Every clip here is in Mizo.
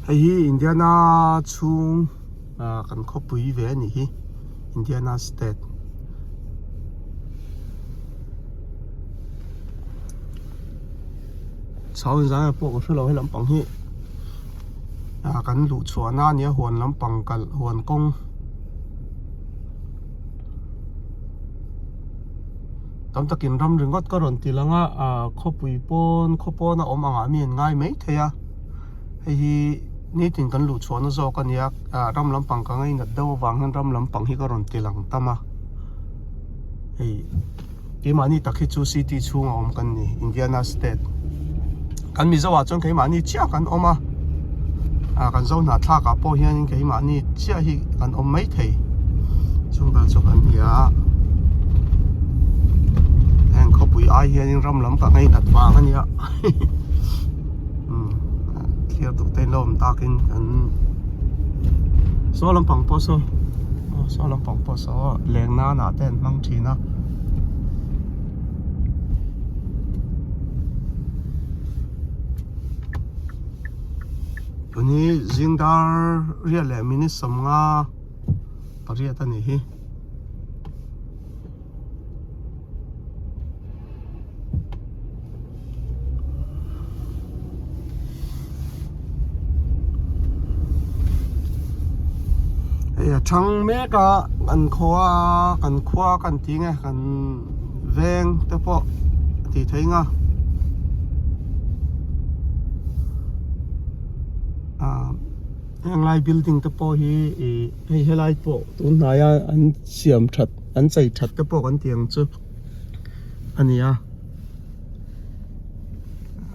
Hei hi Indiana chhung ah kan khawpui ve a nih hi Indiana state. Chhau inzai ah pawh ka hrelo he lampang hi ah kan luh chhuah na a nia huan lampang kalh huan kawng. Tam takin ram ringawt ka rawn ti lang a ah khawpui pawn khaw pawn a awm angah mi an ngai mai thei a hei hi nitin kan luh chhuahna zawk a nia ah ram lampang ka ngainat deuh avang hian ram lampang hi ka rawn ti lang tam a hei keimahni tak hi chu city chhunga awm kan ni Indiana state kan Mizo ah chuan keimahni chiah kan awm a ah kan zo hnahthlak ah pawh hianin keimahni chiah hi kan awm mai thei chung vel chu kan ni a heng khawpui ai hianin ram lam ka ngaihnat vang a nia umm thlir duh te in lo awm takin kan saw lampang pawh saw saw lampang pawh saw leng nan ah te an hmang thin a. Tuni zing dar riat leh minute 50 pariat a nih hi. Hei a thang mek a kan khua kan khua kan ti nge kan veng te pawh a tih theih ang a ah heng lai building te pawh hi ih hei helai pawh tun hnaia an siam that an chei that te pawh kan ti ang chu a ni a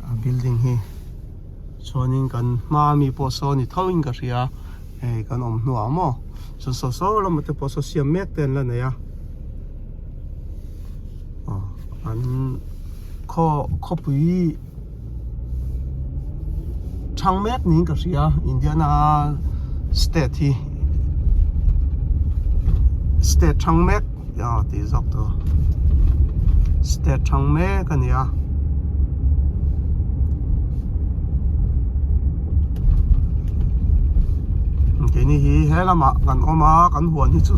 a building hi chuanin kan hma ami pawh saw ni tho in ka hria hei kan awm hnuah maw saw saw saw lamah te pawh saw siam mek te an la nei a aw an khaw khawpui thang mek niin ka hria Indiana state hi state thang mek aw tih zawk tur state thang mek a ni a. Keini hi he lamah kan awm a kan huan hi chu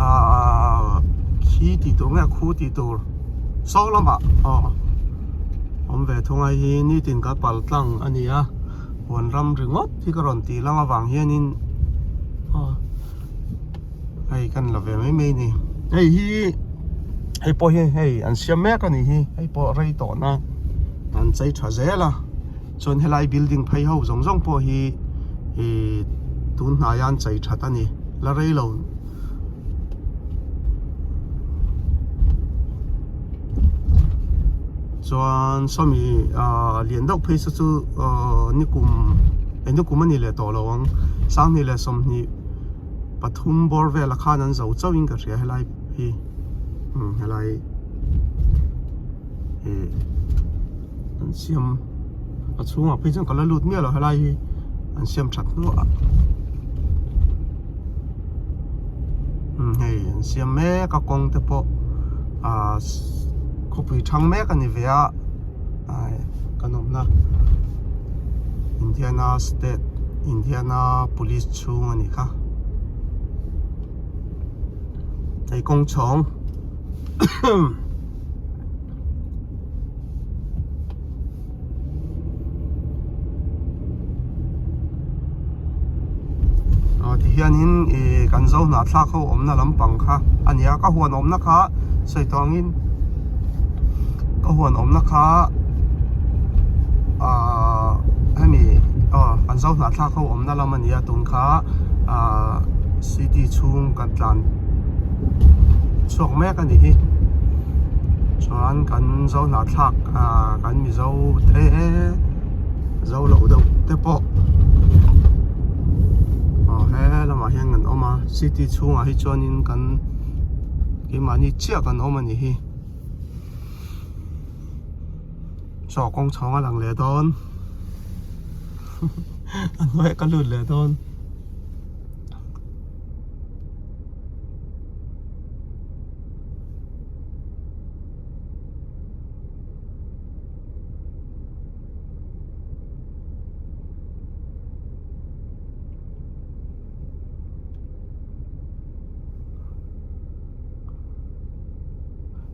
ahh khi tih tur nge khu tih tur saw lamah aw awm ve thung a hei hi nitin ka pal tlang a ni a huan ram ringawt hi ka rawn tih lang avang hianin aw hei kan la ve mai mai a ni hei hi hei pawh hi hei an siam mek a nih hi hei pawh rei tawh na an chei tha zel a chuan helai building phei ho zawng zawng pawh hi ih tun hnaia an chei that a ni la rei lo. Chuan sawmi ah lian deuh phei saw chu ah nikum eh nikum a ni leh tawh lo ang sanghnih leh sawmhnih pathum bawr velah khan an zo chauh in ka hria helai hi umm helai ih an siam a chhungah phei chuan ka la lut miah lo helai hi an siam that hnuah umm hei an siam mek a kawng te pawh ah khawpui thang mek a ni ve a ai kan awmna Indiana state Indiana police chhung a nih kha hei kawng chhawng. Aw ti hianin ih kan zo hnahthlak ho awmna lampang kha a ni a ka huan awmna kha sawi tawh angin ka huan awmna kha ahh hemi aw kan zo hnahthlak ho awmna lam a ni a tun kha ahh city chhung kan tlan chhuak mek a nih hi chuan kan zo hnahthlak ah kan mizo te zo loh deuh te pawh aw he lamah hian kan awm a city chhungah hi chuanin kan keimahni chiah kan awm a nih hi chaw kawng chhawng a lang leh dawn a hnuaiah ka lut leh dawn.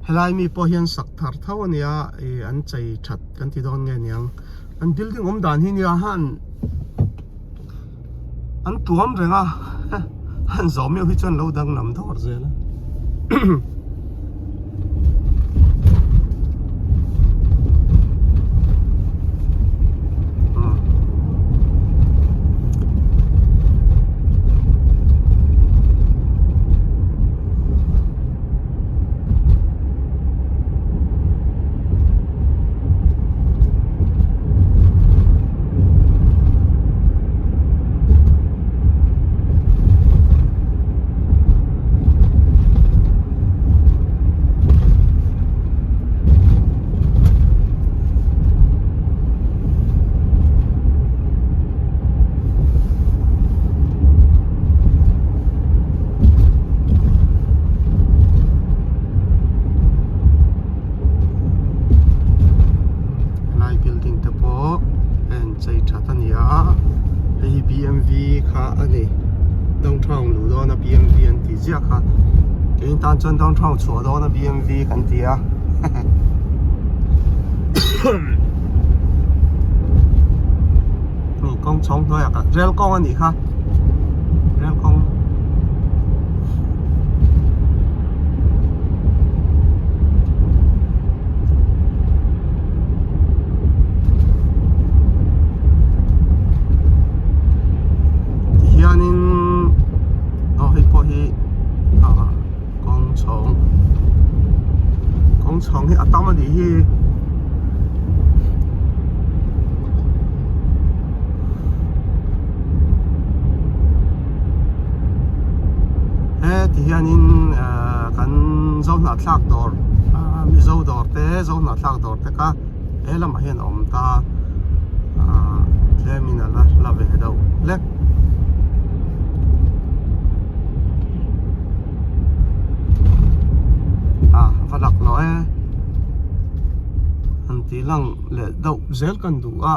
Helai mi pawh hian sak thar tho a nia ih an chei that kan ti dawn nge niang an building awm dan hi nia han an tuam reng a han zawh meuh hi chuan lo danglam dawr zel a. Helai building te pawh a inchei that a ni a hei hi B_M_V kha a ni downtown luh dawn a B_M_V an tih ziah kha keini tan chuan downtown chhuah dawn a B_M_V kan ti a. Ni kawng chhawng hnuaiah kha rel kawng a nih kha rel kawng tihianin aw hei pawh hi ah kawng chhawng kawng chhawng hi a tam a nih hi. He ti hianin ehh kan zohnahthlak dawr ahh mizo dawr te zohnahthlak dawr te kha he lamah hian a awm ta ahh tlemin a la hla ve deuh hlek. Ah va laklawh e an tih lang leh deuh zel kan duh a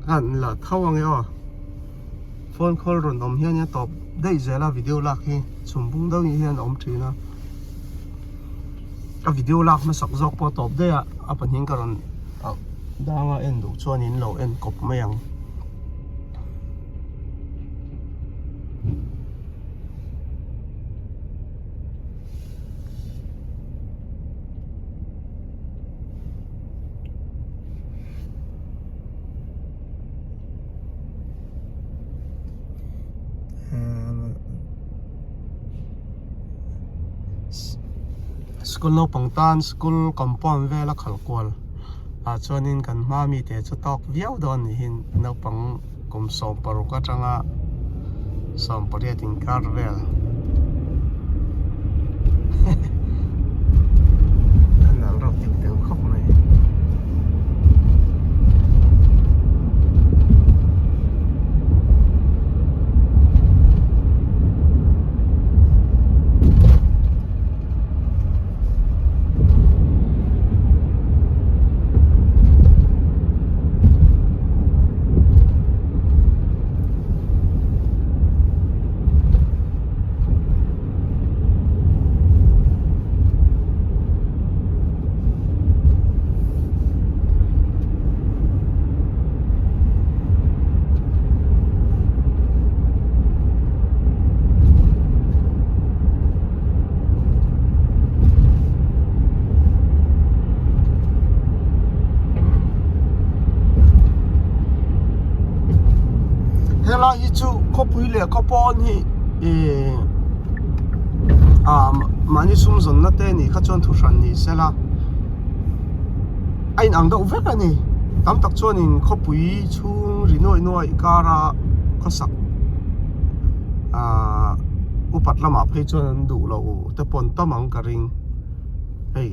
kan la tho ang e aw phone call rawn awm hian a tawp daih zel a video lak hi chhum bung deuh hian a awm thin a a video lak hmasak zawk pawh a tawp daih a a pahnih ka rawn dang a en duh chuan in lo en kawp mai ang. School naupang tan school compound vel a khalh kual ah chuanin kan hma mite chu tawk viau dawn niin naupang kum 16 atanga 18 inkar vel a nalh reuh deuh deuh khawp mai. Helai hi chu khawpui leh khawpawn hi ihh ah mahni sum zawnna te nih kha chuan thuhran ni sela a inang deuh vek a ni tam tak chuanin khawpui chhung ri nuaih nuaih kara khawsak ahh upat lamah phei chuan an duh loh te pawh an tam ang ka ring hei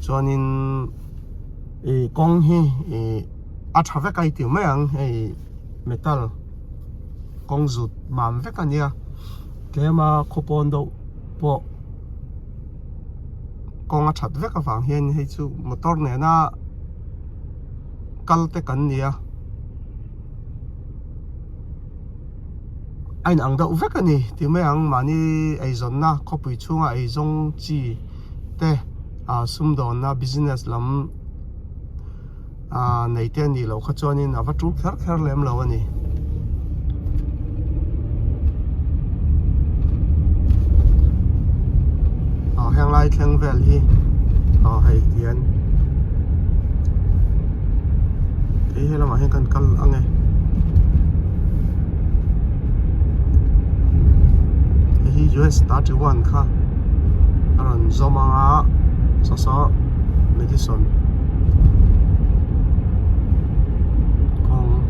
chuanin ih kawng hi ih a tha vek a i ti mai ang hei metal kawng zut mam vek a nia tlema khawpawn deuh pawh kawng a that vek avang hian hei chu motor nena kal te kan ni a. A inang deuh vek a ni ti mai ang mahni eizawnna khawpui chhunga eizawng chi te ah sumdawnna business lam ah nei te anih loh kha chuanin a va tul kher kher lem lo a ni. Aw heng lai thleng vel hi aw hei tihian hei helamah hian kan kal ang e hei hi US 31 kha a rawn zawm ang a saw saw Madison kawng.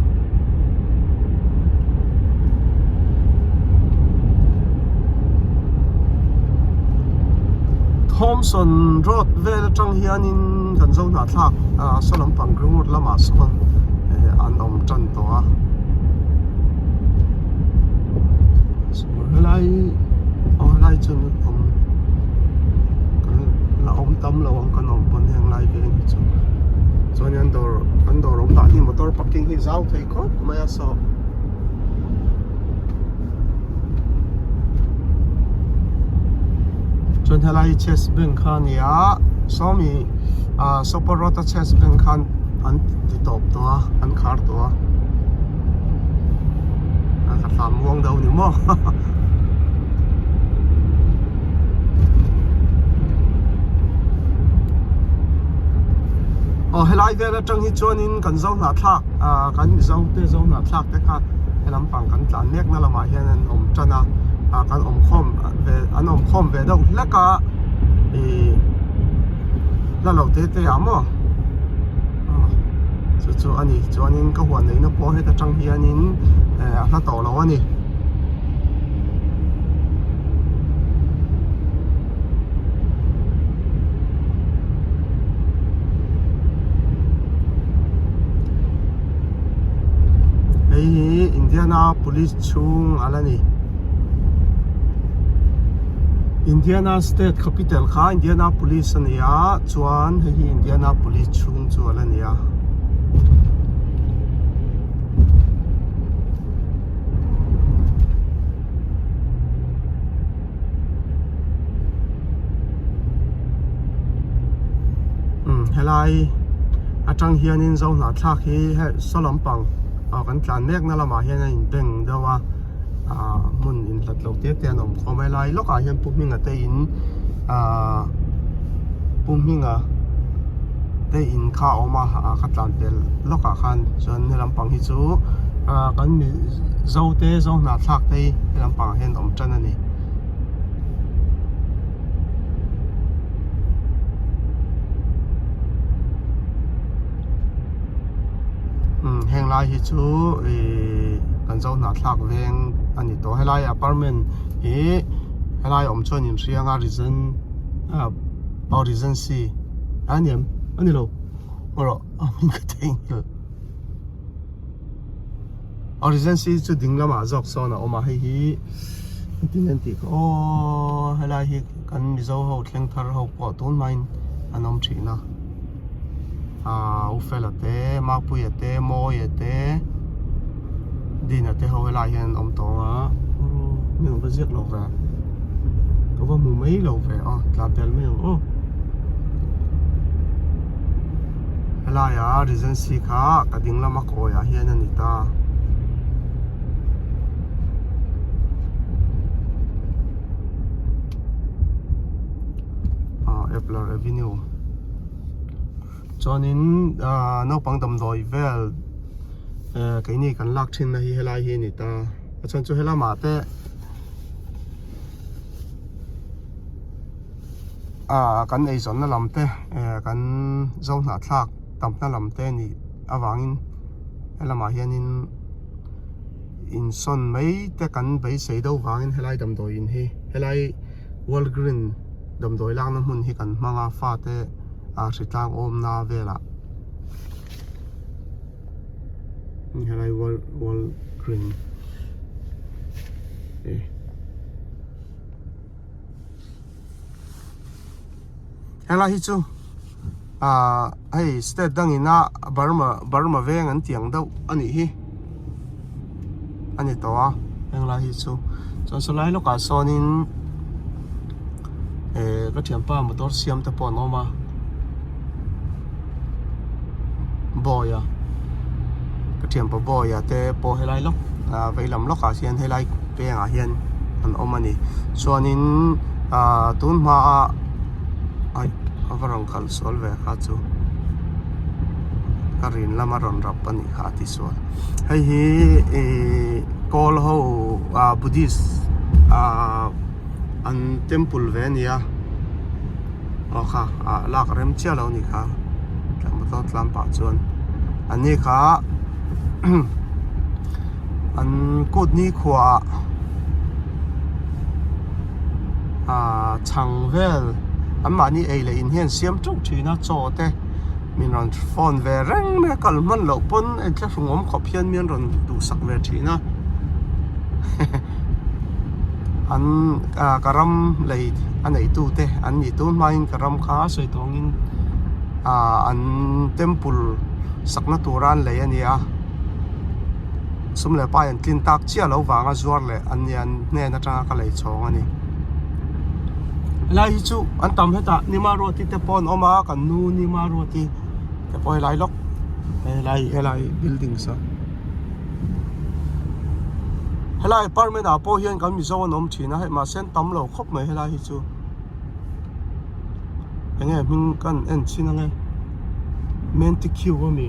Thomson road vel atang hianin kan zo hnahthlak ah saw lampang Greenwood lamah sawn eh an awm tan tawh a helai aw helai chu an awm kan la awm tam lo ang kan awm pawn heng lai veng hi chu chuan an dawr an dawr awm dah hi motor parking hi zau thei khawp mai a saw. Chuan helai hi chess bank kha a ni a sawmi ah super road a chess bank khan an ti tawp tawh a an khar tawh a a ka tlan muang deuh a ni maw. Aw helai vel atang hi chuanin kan zo hnahthlak ah kan mizo te zo hnahthlak te kha he lampang kan tlan mek na lamah hian an awm tan a ah kan awm khawm ve an awm khawm ve deuh hlek a ih la lo te te ah maw aw chu chu a ni chuanin ka huan neihna pawh heta tang hianin eh a hla tawh lo a ni. Hei hi Indiana Police chhung a la ni. Indiana State Capital kha Indiana Police a ni a chuan hei hi Indiana Police chhung chu a la ni a. Umm helai atang hianin zo hnahthlak hi hei saw lampang ah kan tlan mek na lamah hian a in beng deuh a ah hmun inhlat lo te te an awm khawm a helai lawkah hian pu hminga te in ah pu hminga te in kha a awm a ah ka tlan pel lawkah khan chuan he lampang hi chu ah kan mi zo te zo hnahthlak te hi he lampang ah hian awm tan a ni. Umm heng lai hi chu ihh kan zo hnahthlak veng a ni tawh helai apartment hi helai awm chuan inhriang a reason ah aw regency a ni em a ni lo erawh a hming ka theihnghilh. Aw regency chu ding lamah zawk sawn a awm a hei hi engtin nge an tih kha aw helai hi kan mizo ho thleng thar ho pawh tun hmain an awm thin a ah u fela te mapuia te mawia te dina te ho helai hian an awm tawh ang a mi va ziak lo ve ka va hmu mai lo ve aw tlan tel mai ang aw. Helaiah Regency kha ka ding lama kawiah hian a ni ta. Ah Epler Avenue chuanin ah naupang damdawi vel eh keini kan lak thin na hi helai hi a ni ta a chhan chu helamah te ah kan eizawnna lam te eh kan zo hnahthlak tamna lam te nih avangin helamah hianin insawn mai te kan beisei deuh vangin helai damdawi in hi helai Walgreen damdawi lakna hmun hi kan hmang a fate ah hritlang awmna velah helai Walgreen eh. Helai hi chu ah hei state dang ina Burma Burma veng an tih ang deuh a nih hi a ni tawh a henglai hi chu chuan sawlai lawkah sawnin Eh ka thianpa motor siam te pawh an awm a Bawiha ka thianpa Bawiha te pawh helai lawk ah vei lam lawkah hian helai pengah hian an awm a ni chuanin ah tun hmaah aih a va rawn kal sual ve kha chu ka rin lama rawn rap a nih kha a ti sual hei hi ihh kawl ho ah buddhist ah. An temple ve ania aw kha ah lak rem chiah lo ni kha tlan motor tlan pah chuan an ni kha an kut ni khuaah ah chhang vel an mahni ei leh in hian siam teuh thin a chaw te min rawn phone ve reng mai a kal hman loh pawn inthlahrung awm khawp hian mi an rawn duhsak ve thin a. An ah ka ram lei a neitu te an nih tun hmain ka ram kha sawi tawngin ah an temple sakna tura an lei a ni a sum leh pai an tlin tak chiah loh vanga zuar leh an nia an hnen atanga ka lei chhawng a ni helai hi chu an tam hetah nima ruati te pawh an awm a kan nu nima ruati te pawh helai lawk helai helai building saw. Helai apartment ah pawh hian kan Mizo an awm thin a hei mahse an tam lo khawp mai helai hi chu enge hming kan en chin ange Mentiq ami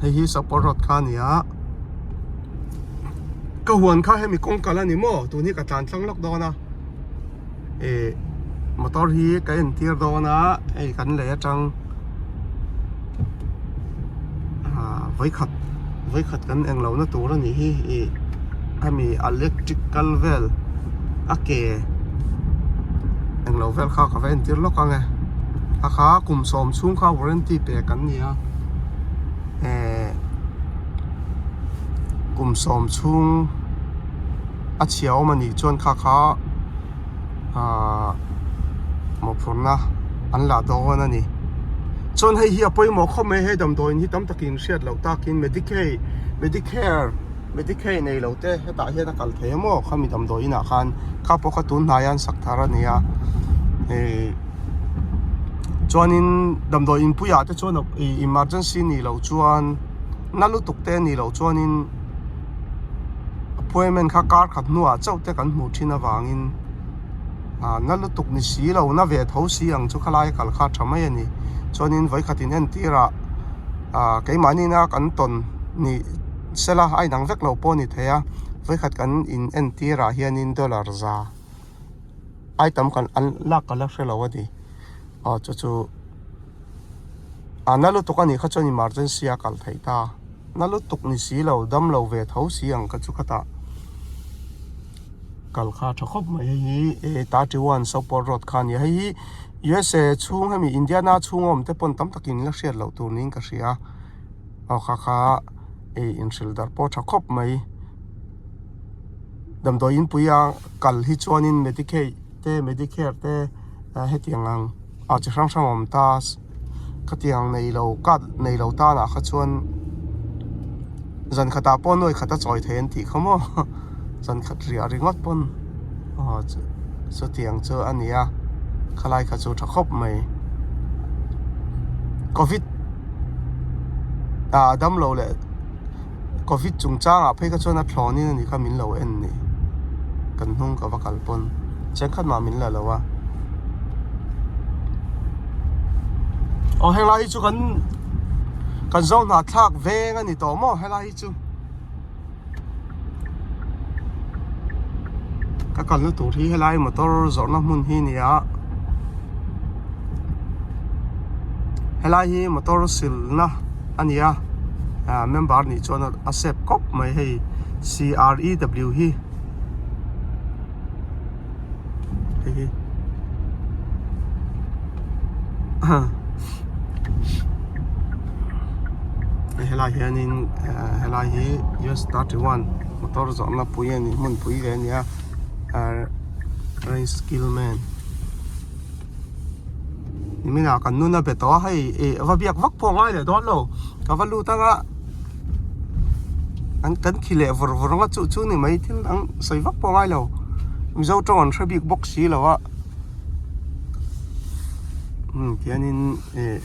hei hi support road kha a ni a. Ka huan kha hemi kawng kal a ni maw tun hi ka tlan tlang lawk dawn a ih motor hi ka entir dawn a hei kan lei atang ah vawikhat vawikhat kan eng lohna tur a nih hi ih hemi electric kal vel a ke eng lo vel kha ka va entir lawk ang e a kha kum sawm chhung kha warranty pek an ni a eh. Kum sawm chhung a chhia awm a nih chuan kha kha ahh mawhphurhna an lah dawn a ni. Chuan hei hi a pawimawh khawp mai hei damdawiin hi tam takin hriat loh takin Medicaid Medicare Medicaid nei lo te hetah hian a kal thei a maw khami damdawiin ah khan kha pawh kha tun hnai a an sak thar a ni a ih chuanin damdawiin puiah te chuan ih emergency nih loh chuan. Na lutuk te anih loh chuanin appointment kha kar khat hnuah chauh te kan hmuh thin avangin ah na lutuk ni si lo na ve tho si ang chu khalai kal kha tha mai a ni chuanin vawikhat in entir ah ah keimahni na kan tawn ni sela a inang vek lo pawh a ni thei a vawikhat kan in entir ah hianin dollar za ai tam kan an lak ka la hre lo a ni aw chu chu. A na lutuk a nih kha chuan emergency a kal theih ta na lutuk ni si lo dam lo ve tho si ang kha chu khatah kal kha a tha khawp mai hei hi eh 31 Sopore road kha a ni a hei hi USA chhung hemi Indiana chhung a awm te pawn tam takin la hriat loh tur niin ka hria aw kha kha eh inhrilh darh pawh a tha khawp mai damdawi inpui a kal hi chuanin Medicaid te Medicare te hetiang ang. ah chi hrang hrang a awm ta khatiang nei lo card nei lo tan ah kha chuan zan khat ah pawh nuai khat a chawi thei an tih kha maw zan khat riah ringawt pawn aw chutiang chu a ni a khalai kha chu tha khawp mai covid ah damlo leh covid chungchang ah phei kha chuan a thlawn in a nih kha min lo en ni kan hnung ka va kal pawn chengkhat mah min la lo a aw helai hi chu kan kan zo hnahthlak veng a ni tawh maw helai hi chu ka kalna tur hi helai motor zawrhna hmun hi a ni a helai hi motor silna a ni a ah member nih chuan a sep kawp mai hei C R E W hi hei hi helai hianin ah helai hi US 31 motor zawrhna pui a ni hmun pui ve a ni a ah rain skill man. Niminah kan nun a be tawh a, hei ih va biak vak pawh a ngai leh dawn lo, ka va lut anga an kan khi leh vawr vawr anga chu chu ni mai thil dang sawi vak pawh a ngai lo, Mizo tawng an hre bik bawk si lo a, umm tihianin ih.